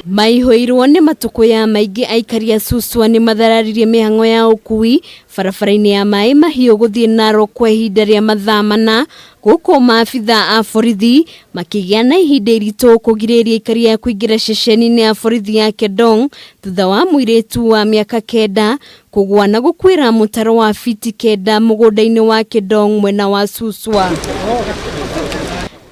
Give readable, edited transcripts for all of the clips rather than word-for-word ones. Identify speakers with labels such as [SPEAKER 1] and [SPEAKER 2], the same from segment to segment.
[SPEAKER 1] Maihũirwo nĩ matũkũya maingĩ aikari a Suswa nĩ mathararirie mĩhang'o ya ũkui barabara-inĩ ya Maĩ Mahiũ gũthiĩ Narok kwa ihinda rĩa mathaa 4, gũkũ maabitha a borithi makĩgĩa na ihinda iritũ kũgirĩrĩria aikari a kũingĩra ceceni-inĩ ya borithi ya Kedong thutha wa mũirĩtu wa mĩaka 9 kũgũa na gũkuĩra mũtaro wa fiti 9 mũgũnda-inĩ wa Kedong mwena wa Suswa.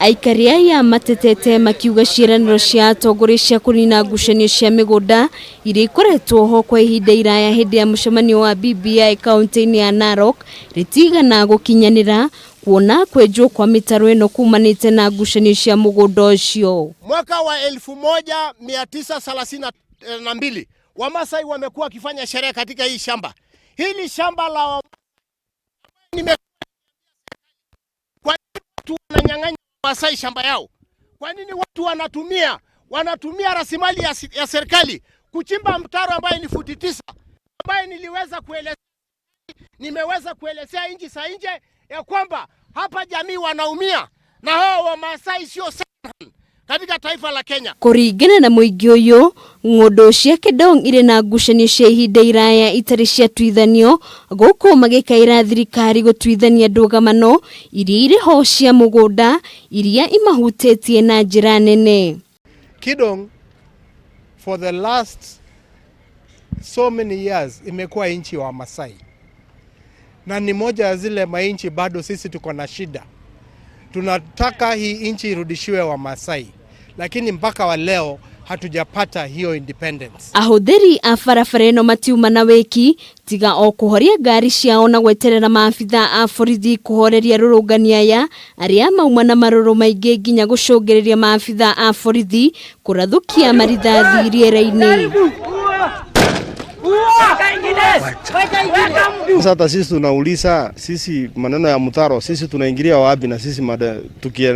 [SPEAKER 1] Aikari aya matetete makiuga ciĩranĩro cia atongoria cia kũnina ngucanio cia mĩgũnda iria ikoretwo ho kwa ihinda iraya hĩndĩ ya mũcemanio wa BBI kaunti-inĩ ya Narok rĩtigana gũkinyanĩra, kuona kwenjwo kwa mĩtaro ĩno kumanĩte na ngucanio cia mũgũnda ũcio.
[SPEAKER 2] Mwaka wa 1932 Wamasai wamekuwa wakifanya sherehe katika hii shamba. Hili shamba la nime kwa nini watu wananyang'anya Wamasai shamba yao? Kwa nini watu wanatumia rasilimali ya serikali kuchimba mtaro ambaye ni futi 9, ambaye nimeweza kuelezea nchi za nje ya kwamba hapa jamii wanaumia na hao Wamasai sio katika taifa la Kenya.
[SPEAKER 1] Kũringana na mũingĩ ũyũ, ng'ũndũ cia Kedong irĩ na ngucanio cia ihinda iraya itarĩ ciatuithanio, gũkũ magĩkaĩra thirikari gũtuithania ndũgamano iria irĩ ho cia mũgũnda iria imahutĩtie na njĩra nene.
[SPEAKER 3] Kidong for the last so many years imekuwa nchi wa Masai, na ni moja ya zile mainchi bado sisi tuko na shida. Tunataka hii nchi irudishiwe wa Masai, lakini mpaka wa leo hatujapata hiyo independence.
[SPEAKER 1] Ahũthĩri a barabara ĩno matiuma na wĩki tiga o kũhoria ngari ciao na gweterera maabitha a borithi kũhoreria rũrũngani aya arĩa mauma na marũrũ maingĩ nginya gũcũngĩrĩria maabitha a borithi kũrathũkia marithathi rĩera-inĩ.
[SPEAKER 4] Sasa sisi tunauliza, sisi maneno ya mtaro, sisi tunaingilia wapi na sisi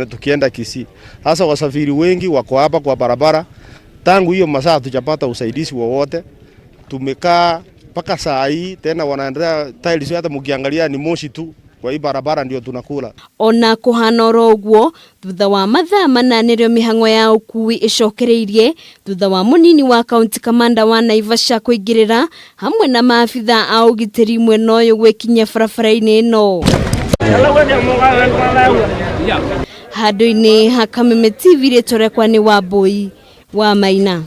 [SPEAKER 4] tukienda Kisii? Sasa wasafiri wengi wako hapa kwa barabara, tangu hiyo masaa hatujapata usaidizi wowote. Tumekaa mpaka saa hii tena wanaendelea tiles, hata mkiangalia ni moshi tu kwa hii barabara ndio tunakula.
[SPEAKER 1] Ona kuhana oro ũguo, thutha wa mathaa 4 nĩrĩo mĩhang'o ya ũkui ĩcokereirie thutha wa mũnini wa county commander wa Naivasha kũingĩrĩra hamwe na maabitha a ũgitĩri mwena ũyũ gwĩkinyia barabara-inĩ ĩno. Handũ-inĩ ha Kameme TV, rĩtwa rĩakwa nĩ Wambui wa Maina.